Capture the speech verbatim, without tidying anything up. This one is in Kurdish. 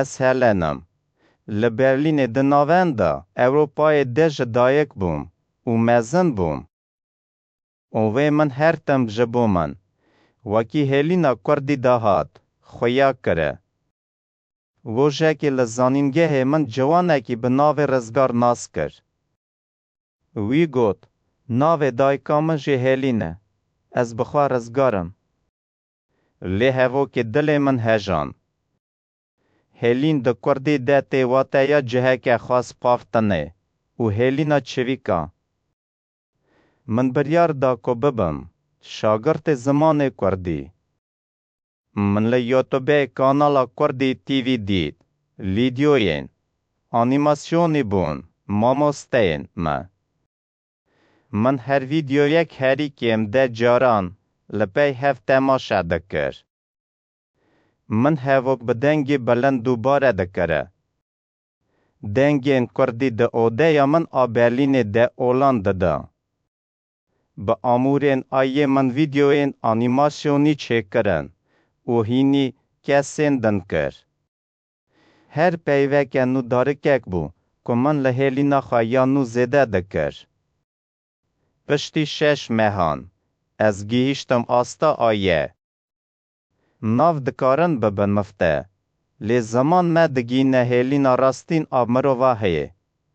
Ez Helen im. Li Berlînê di navenda Ewropayê de ji dayik bûm û mezin bûm. Û wê min her tim ji bo min, wekî Hêlîna Kurdî de hat, xuya kire. Rojekê li zanîngehê min ciwanekî bi navê Rizgar nas kir. Wî got, navê dayika min jî Hêlîn e. Ez bi xwe Rizgar im. Lê hevokê dilê min hejan. Hêlîn di kurdî de tê wateya ciheke xwespaftinê û hêlîna çivîka. Min biryar da ku bibim şagirtê zimanê kurdî. Min li YouTubeê kanala Kurdî T V dît, vîdyoyên anîmasyonî bûn, mamosteyên me. Min her vîdyoyek herî kêm deh caran li pey hev temaşe dikir. Min hevok bi dengê bilind dubare dikire. Dengên kurdî di odeya min a Berlînê de olan dida. Bi amûrên ayê min vîdyoyên anîmasyonî çêkirin û hînî kesên din kir. Her peyveke nû darikek bû ku min li hêlîna xwe ya nû zêde dikir. Piştî şeş mehan, ez gihîştim asta ayê. Nav dikarin bibin mifte, lê ziman me digihîne hêlîna rastîn a mirova heye.